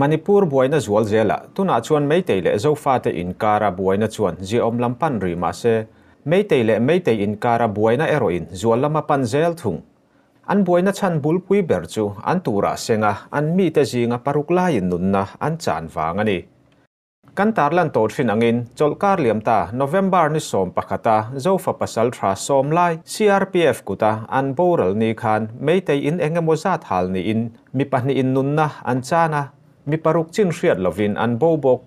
Manipur buaina zual zelah tunah chuan Meitei leh Zofate inkara buaina chuan ziaawm lam pan rih mah se, Meitei leh Meitei inkara buaina erawhin zual lam a pan zel thung. An buaina chhan bulpui ber chu an turah senga an mite zinga paruk laiin nunna an chan vang a ni. Kan tarlan tawh thin angin chawlhkar liam ta November ni 11 a Zofa pasal tha 10 lai CRPF kuta an boral ni khan Meitei in engemaw zat hal niin mi pahnih in nunna an chan a, mi paruk chin hriat lovin an bo bawk.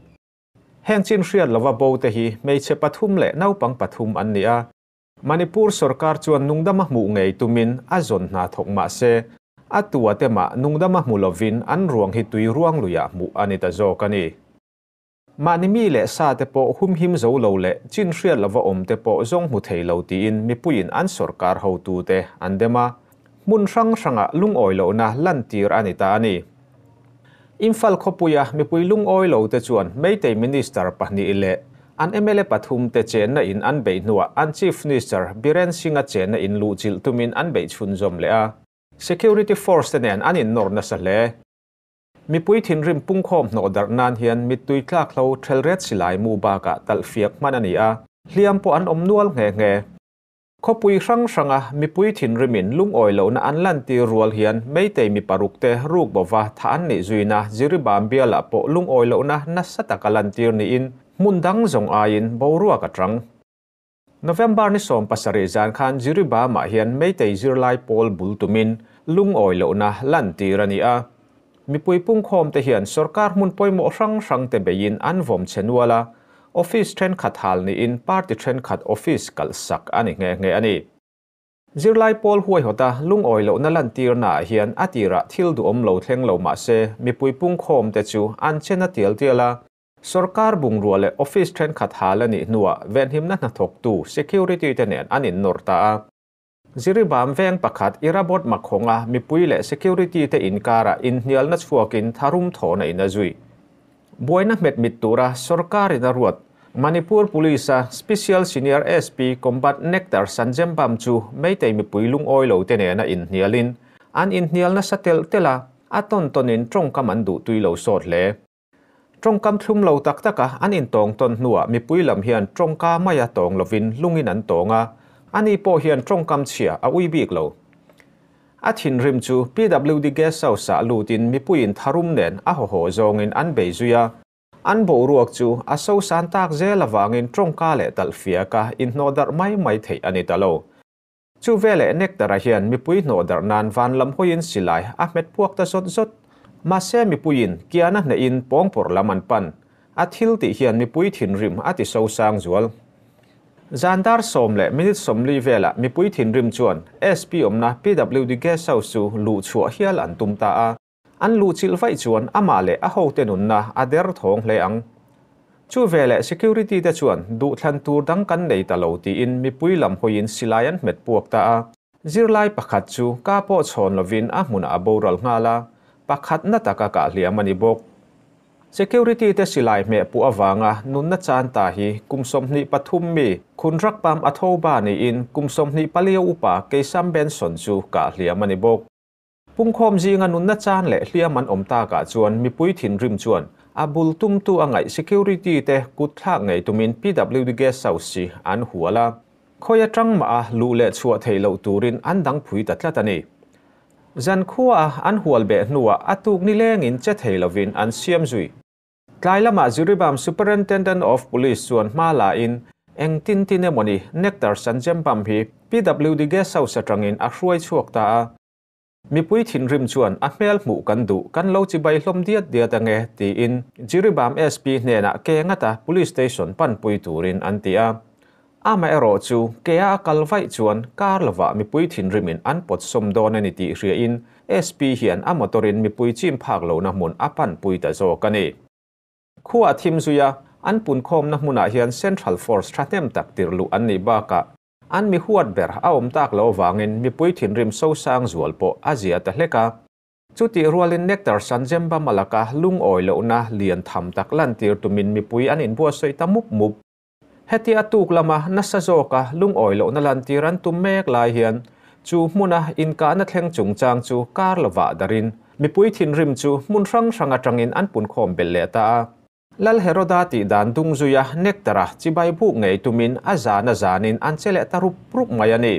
Heng chin hriat lova bo te hi hmeichhe pathum leh naupang pathum an ni a. Manipur sorkar chuan nungdama hmuh ngei tumin a zawn hna thawk mah se, a tua te mah nungdama hmu lovin an ruang hi tui ruang luiah hmuh a ni ta zawk a ni. Mahni mi leh sa te pawh humhim zo lo leh chin hriat lova awm te pawh zawng hmu thei lo tiin mipuiin an sorkar hotu te an dem a, hmun hrang hrangah lungawi lohna lantir a ni ta a ni. Imphal khawpuia mipui lungawi lo te chuan Meitei Minister pahnih leh an mla pathum te chenna in an beih hnuah an Chief Minister Biren Singh-a chenna in luhchilh tumin an beih chhunzawm leh a. Security Force te nen an innawr nasa hle. Mipui thinrim pungkhawm hnawh darh nan hian mittui tlak hlo thelret silai mu bakah talhfiak hman a ni a, hliam pawh an awm nual nghe nghe. Khawpui hrang hranga mipui thinrimin lungawi lohna an lantir rual hian Meitei mi paruk te ruk bova tha an nih zuina Jiribam bialah pawh lungawi lohna nasa taka lantir niin hmun dang zawng aiin boruak a tang. November ni 17 zan khan Jiribamah hian Meitei zirlai pawl bul tumin lungawi lohna lantir a ni a. Mipui pungkhawm te hian sorkar hmun pawimawh hrang hrang te beiin an vawm che nual a, office thenkhat hal niin party thenkhat office kalhsak a ni nghe nghe a ni. Zirlai pawl huaihawta lungawi lohna lantirnaah hian a tirah thil duhawm lo thleng lo mah se mipui pungkhawm te chu an chen a tial tial a. Sorkar bungrua leh office thenkhat hal a nih hnuah venhimna hnathawktu security te nen an innawr ta a. Jiribam veng pakhat Irabot Makhawnga mipui leh security te inkarah inhnialna chhuakin tharum thawhna in a zui. Buaina hmet mit tura sorkarin a ruat Manipur Police-a Special Senior SP Combat Nectar Sanjembam chu Meitei mipui lungawi lo te nena inhnialin an inhnial nasa telh telh a, a tawn tawnin tawngkam an duh tui lo sawt hle. Tawngkam thlum lo tak taka an intawng tawn hnuah mipui lam hian tawngka maia tawng lovin lungin an tawng a, ani pawh hian tawngkam chhia a ui bik lo. A thinrim chu PWD Guest House-ah lutin mipuiin tharum nen a hawhaw zawngin an bei zui a, an boruak chu a sosan tak zel avangin tawngka leh talhfiaka inhnawhdarh mai mai theih a ni ta lo. Chu veleh Nectar-a hian mipui hnawhdarh nan van lam hawiin silai a hmet puak ta zawt zawt. Mahse mipuiin kiana hnehin pawngpawrh lam an pan. A thil tih hian mipui thinrim a ti sosang zual. Zan dar 10 leh minute 40 velah mipui thinrim chuan SP awmna PWD Guest House chu luh chhuah hial an tum ta a. An luhchilh vaih chuan amah leh a hote nunna a der thawng hle ang. Chu veleh security te chuan duhthlan tur dang kan nei ta lo tiin mipui lam hawiin silai an hmet puak ta a. Zirlai pakhat chu ka pawh chhawn lovin a hmunah a boral nghal a, pakhat na taka kah hliam a ni bawk. Security te silai hmeh puh avanga nunna chan ta hi kum 23 mi Khunrakpam a tho ba niin kum 24 upa Keisam Benson chu kah hliam a ni bawk. Pungkhawm zinga nunna chan leh hliam an awm takah chuan mipui thinrim chuan a bul tumtu a ngaih security te kut thlak ngei tumin PWD Guest House hi an hual a. Khawi atang mah a luh leh chhuah theih loh turin an dang phui ta tlat a ni. Zan khua a an hual beh hnuah a tuk ni lengin che thei lovin an siam zui. Tlai lamah Jiribam Superintendent of Police chuan hma la in eng tin tin emawni Nectar Sanjembam hi PWD Guest House atangin a hruai chhuak ta a. Mipui thinrim chuan a hmel hmuh kan duh kan lo chibai hlawm diat diat ange tiin Jiribam SP hnenah ke ngata police station panpui turin an ti a. Ama erawh chu ke a kal vaih chuan kar lova mipui thinrimin an pawt sawm dawn a ni tih hriain SP hian a motorin mipui chim phak lohna hmun a panpui ta zawk a ni. Khuaa thim zuia an punkhawmna hmunah hian Central Force thahnem tak tirluh an nih bakah an mi huat ber a awm tak lo wangin mipui thinrim sosang zual pawh a zia ta hlek a. Chuti rualin Nectar Sanjemba malaka lungawi lohna lian tham tak lantir tumin mipui an inbuatsawi ta mup mup. Heti a tuk lama nasa zawka lungawi lohna lantir an tum mek lai hian chu hmuna inkahna thleng chungchang chu kar lovah darin Mipui thinrim chu hmun hrang hrang atangin an punkhawm belh leh ta a. Lal Heroda tih dan dung zuia Nectar-a chibai buk ngei tumin a zan a zanin an che leh ta rup rup mai a ni.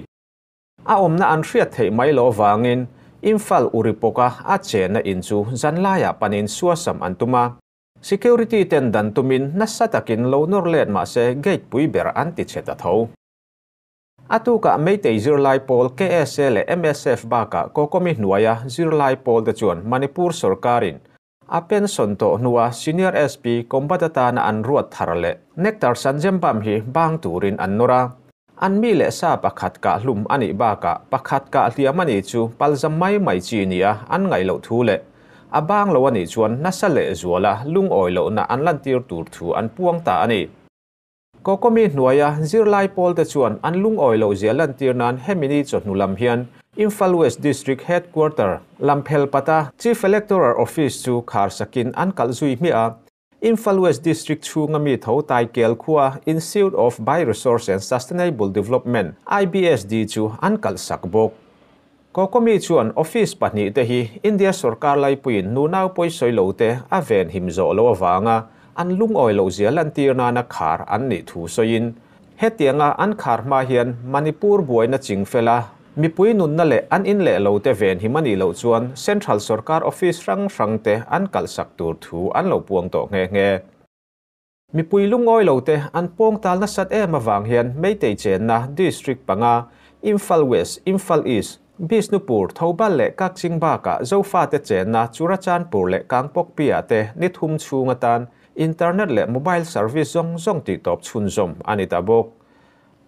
A awmna an hriat theih mai loh avangin Imphal Uripok-a a chenna in chu zanlaiah panin suasam an tum a. Security ten dan tumin nasa takin lo nawr let mah se gate pui ber an ti chhe ta tho. A tukah Meitei zirlai pawl KSA leh MSF bakah Kokomi hnuaia zirlai pawl te chuan Manipur sorkarin a pension tawh hnua Senior SP Combat atana an ruat thar leh Nectar Sanjembam hi bang turin an nawr a. An mi leh sa pakhat kah hlum a nih bakah pakhat kah hliam a nih chu palzam mai mai chi nia an ngaih loh thu leh A bang lo a nih chuan nasa leh zuala lungawi lohna an lantir tur thu an puang ta a ni. Kokomi hnuaia zirlai pawlte chuan an lungawi loh zia lantir nan hemi ni chawhnu lam hian Imphal West District Headquarter Lamphelpata Chief Electoral Office chu khar sakin an kalh zui hmiah a. Imphal West District chhunga mi tho Taikel khua Institute of Bioresource and Sustainable Development, IBSD, chu an kalh sak bawk. Kokomi chuan office pahnihte hi India sorkar laipuiin nunau pawisawi lote a venhim zawh loh avanga an lungawi lohzia lantir nana khar an nih thu sawiin, hetianga an khar hma hian Manipur buaina ching fela mipui nunna leh an in leh lote venhim a nih loh chuan Central sorkar office hrang hrangte an kalhsak tur thu an lo puang tawh nghe nghe. Mipui lungawi lote an pawng tal nasat em avang hian Meitei chenna District panga, Imphal West, Imphal East, Bishnupur, Thoubal leh Kakching bakah Zofate chenna Churachandpur leh Kangpokpi-ah te ni thum chhung atan Internet leh Mobile service zawng zawng tihtawp chhunzawm a ni ta bawk.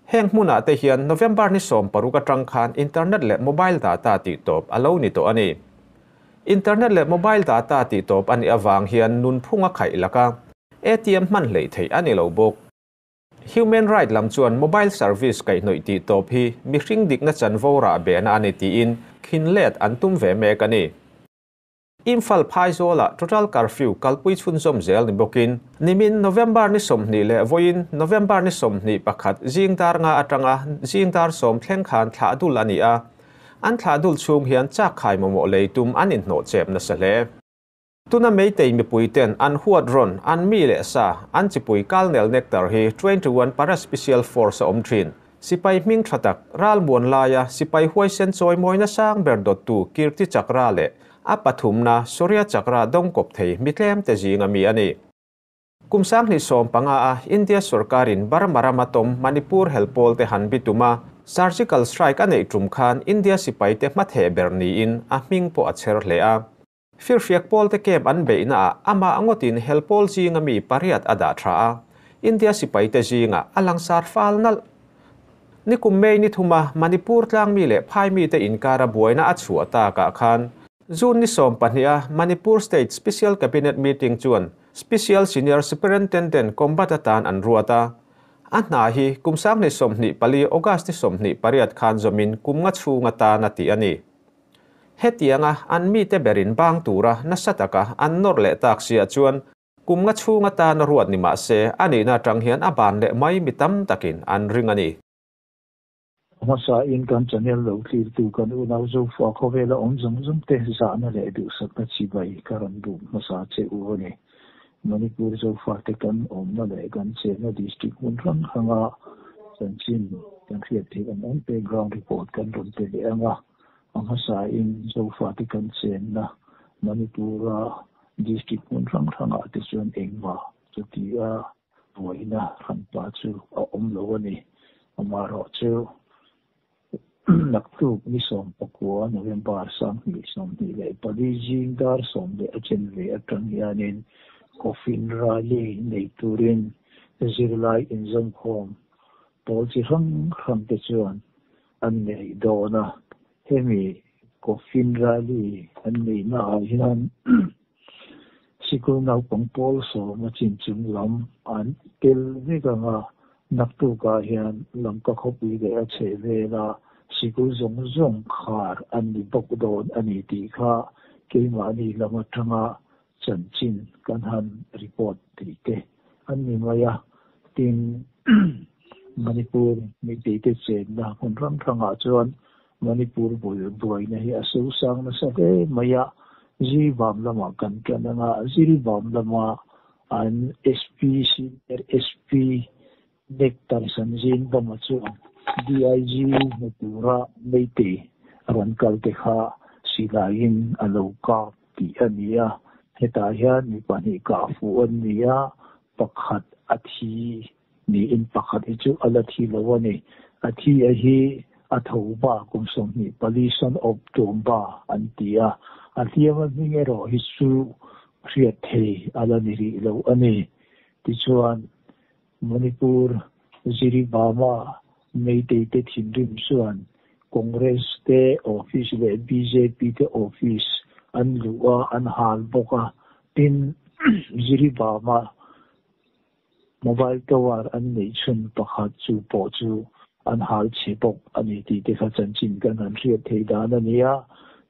Heng hmunah te hian November ni 16 atang khan Internet leh Mobile data tihtawp a lo ni tawh a ni. Internet leh mobile data tih tawp a nih avang hian nunphung a khaih lak a, ATM hman hleih theih a ni lo bawk. Human right lam chuan mobile service kaihhnawih tih tawp hi mihring dikna chanvo rah behna a ni tiin khin let an tum ve mek a ni. Imphal Phaizawlah total curfew kalpui chhunzawm zel ni bawkin nimin November ni 20 leh vawiin November ni 21 zing dar nga atanga zing dar 10 thleng khan thlah dul a ni a. An thlah dul chhung hian chak khai mamawh lei tum an inhnawh chep nasa hle. Tuna Meitei mipui ten an huat rawn, an mi leh sa, an chipui Colonel Nectar hi 21 Para Special Force a awm thin. Sipai hming tha tak, ralmuan laia sipai huaisen chawimawina sang ber dawttu Kirti Chakra leh a pathumna Shaurya Chakra dawngkawp thei mi tlemte zinga mi a ni. Kum 2015 a India sorkarin Burma rama tawm Manipur hel pawl te han bitum a, surgical strike a neih tum khan India sipai te hmatheh ber niin a hming pawh a chher hle a. Firfiak pawl te camp an beihna ah amah ngawtin hel pawl zinga mi pariat a dah tha a, India sipai te zingah a langsar fal nalh. Nikum May ni thuma Manipur tlangmi leh phaimi te inkara buaina a chhuah takah khan June ni 12 a Manipur State Special Cabinet Meeting chuan Special Senior Superintendent Combat atan an ruat a. A hna hi kum 2024 August ni 28 khan zawmin kum nga chhung atan a tih a ni. Hetianga an mite berin bang tura nasa taka an nawr leh tak siah chuan kum nga chhung atan a ruat ni mah se a nihna atang hian a ban leh mai mi tam takin an ring a ni. Hmasa in kan channel lo tlirtu kan unau Zofa khawvela awm zawng zawng te zahna leh duhsakna chibai ka rawn buk hmasa che u a ni. Manipur Zofa te kan awmna leh kan chenna district hmun hrang hranga chanchin kan hriat theih an awm te ground report kan rawn pe leh ang a. A hmasa in Zofa te kan chenna Manipur-a district hmun hrang hrangah te chuan engmah chuti a buaina hranpa chu a awm lo a ni. Amaherawh chu naktuk ni 19 November 2024 zing dar 10 leh a chen ve atang hianin coffin rally nei turin zirlai inzawmkhawm pawl chi hrang hrang te chuan an nei dawn a. Hemi coffin rally an neihna ah hian Sikul naupang pawl 10 a chin chung lam an tel vek ang a, naktukah hian Lamka khawpui leh a chheh vela sikul zawng zawng khar an ni bawk dawn a ni tih kha keimahni lam atanga chanchin kan han report tih te an ni mai a. Tin, Manipur mipui te chenna hmun hrang hrangah chuan Manipur buaina hi a sosang nasa hle mai a. Jiribam lamah kan ṭan anga Jiribam lama an SP Senior SP Nectar Sanjin Bama chuan DIG hmu tura Meitei rawn kal te kha silaiin a lo kap tih a ni a. Hetah hian mi pahnih kah fuh an ni a, pakhat a thi niin pakhat hi chu a la thi lo a ni. A thi a hi a tho ba kum 24 son of Tumba an ti a, a hliam a hming erawh hi chu hriat thei a la ni rih lo a ni. Tichuan, Manipur Jiribama Meitei te thinrim chuan Congress te office leh bjp te office an luh a, an hal bawk a. Tin, Jiribama mobile tower an neih chhun pakhat chu pawh chu an hal chhe bawk a ni tih te kha chanchin kan han hriat theih dan a ni a.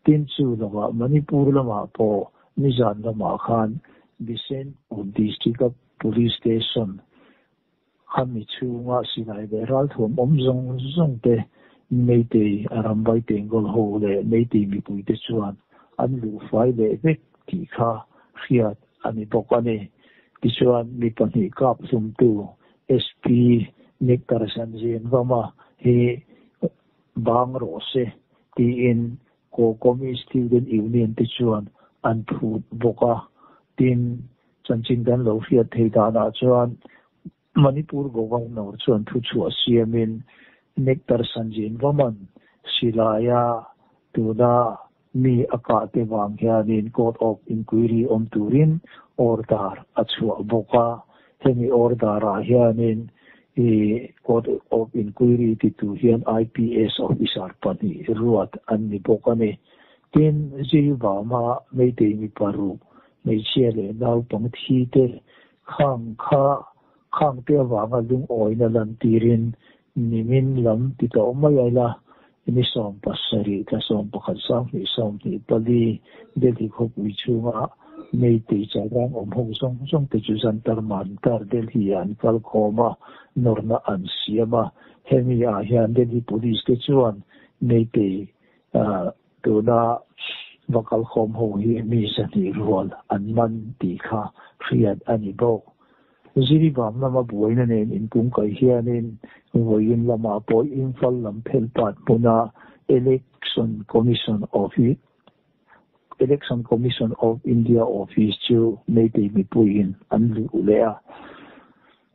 Tin, chu lovah Manipur lamah pawh nizan lamah khan Bishenpur district a Police station khami chhunga silai leh ralthuam awm zawng zawng te Meitei a rambai Bengal ho leh Meitei mipui te chuan an luh fai leh vek tih kha hriat a ni bawk a ni. Tichuan mi pahnih kap hlumtu SP Nectar Sanjianvama hi bang rawh se tiin Kokomi Student Union te chuan an phut bawk a. Tin, chanchin kan lo hriat thei danah chuan Manipur Governor chuan thuchhuah siamin Nectar Sanjinvaman silaia tuna mi a kah te vang hianin Court of Inquiry awm turin order a chhuah bawk a. Hemi order-ah hianin i Court of Inquiry ti tur hian IPS officer pahnih ruat an ni bawk a ni. Tin, Zirvama Meitei mi paruk, hmeichhia leh naupang thi te khang kha khang te avanga lungawina lantirin nimin lam ti tawh mai a ila, ni 70 thla 11 2024 Delhi khawpui chhunga Meitei chalrang awm ho zawng zawng te chu Jantar Mantar Delhi ah an kal khawm a, nawrna an siam a. Hemi ah hian Delhi Police te chuan Meitei tuna va kal khawm ho hi mi 200 rual an man tih kha hriat a ni bawk. Jiribam lama buaina nen inkungkaih hianin vawiin lamah pawh Imphal lam phelpat hmuna Election Commission of Election Commission of India office chu Meitei mipuiin an luh leh a.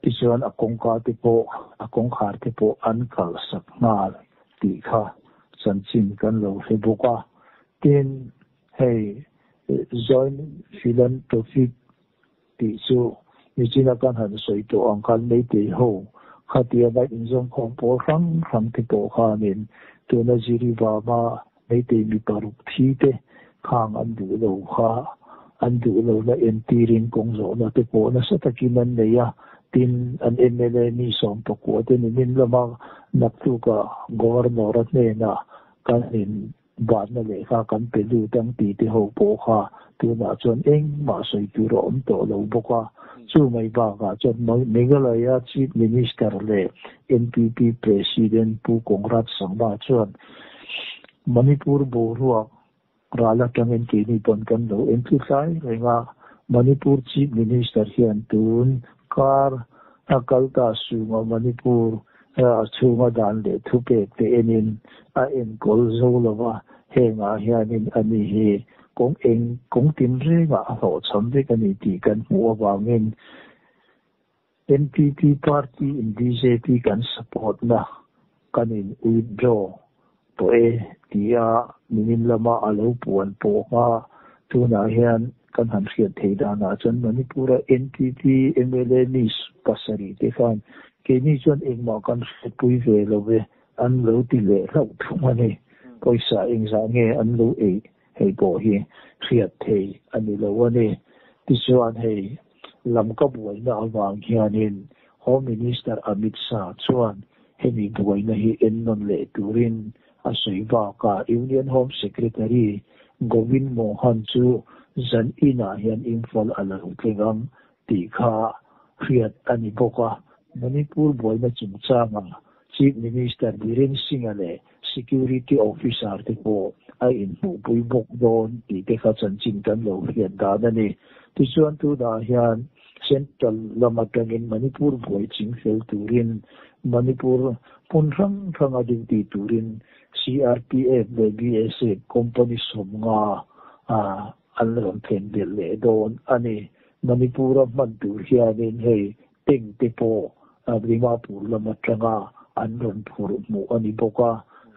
Tichuan a kawngka te pawh a kawngkhar te pawh an kalhsak nghal tih kha chanchin kan lo hre bawk a. Tin, hei Joint Philanthropic tih chu nichina kan han sawi tawh ang khan Meitei ho khatianga inzawmkhawm pawl hrang hrang te pawh khanin tuna Jiribama Meitei mi paruk thi te khang an duh lo kha an duh lo na entirin kawng zawhna te pawh nasa takin an nei a. Tin, an mla mi 19 te nimin lama naktuka Governor a hnenah kan in Batna lehkha kan pe lut ang tih te ho pawh kha tunah chuan engmah sawi tur a awm tawh lo bawk a. Chu mai bakah chuan Meghalaya Chief Minister leh NPP President Pu Conrad Sangma chuan Manipur boruak ral atangin keini pawn kan lo entlu tlai reng a. Manipur Chief Minister hian tun kar a kal ta sunga Manipur a chhunga dan leh thupek te enin a enkawl zo lo va, hengah hianin a ni hi kawng eng kawng tin rengah a hlawhchham vek a ni tih kan hmuh avangin NPP party in bjp kan support na kan in withdraw tawh e tia nimin lama a lo puan pawh kha tunah hian kan han hriat theih danah chuan Manipur-a NPP mla mi pasarih te khan keini chuan engmah kan hriatpui ve lo ve an lo ti leh hlauh thung a ni. Pawisa engzah nge an lo eih hei pawh hi hriat thei a ni lo a ni. Tichuan hei lam ka buaina avang hianin Home Minister Amit Shah chuan hemi buaina hi ennawn leh turin a sawi bakah Union Home Secretary Govind Mohan chu zan inah hian Imphal a lo thleng ang tih kha hriat a ni bawk a. Manipur buaina chungchanga Chief Minister Biren Singh-a leh Security Officer te pawh a inhmuhpui bawk dawn tih te kha chanchin kan lo hriat dan a ni. Tichuan tunah hian Central lam atangin Manipur buai chingfel turin Manipur hmun hrang hranga duty turin CRPF leh BSF company 50 an rawn thlen belh leh dawn a ni. Manipur-a hman tur hianin hei tank te pawh Dimapur lam atanga an rawn phurh hmuh a ni bawk a,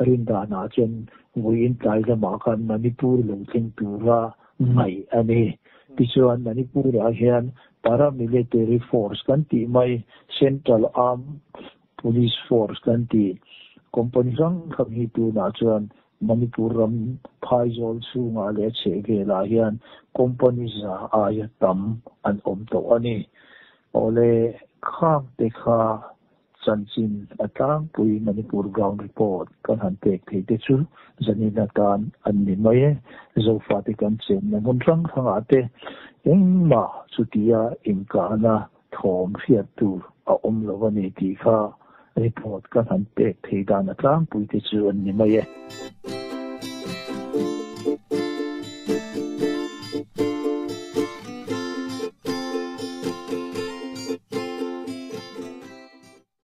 rindanah chuan vawiin tlai lamah khan Manipur lo thleng tura ngaih a ni. Tichuan Manipur-ah hian Paramilitary Force kan tih mai, Central Armed Police Force kan tih company hrang hrang hi tunah chuan Manipur ram phaizawl chhungah leh chhehvelah hian company za aia tam an awm tawh a ni. Awle khang te kha chanchin a tlangpui Manipur ground report kan han pek thei te chu zanin atan an ni mai e. Zofate kan chenna hmun hrang hrangah te engmah chutia inkahna thawm hriat tur a awm lo a ni tih kha report kan han pek thei dan a tlangpui te chu an ni mai e.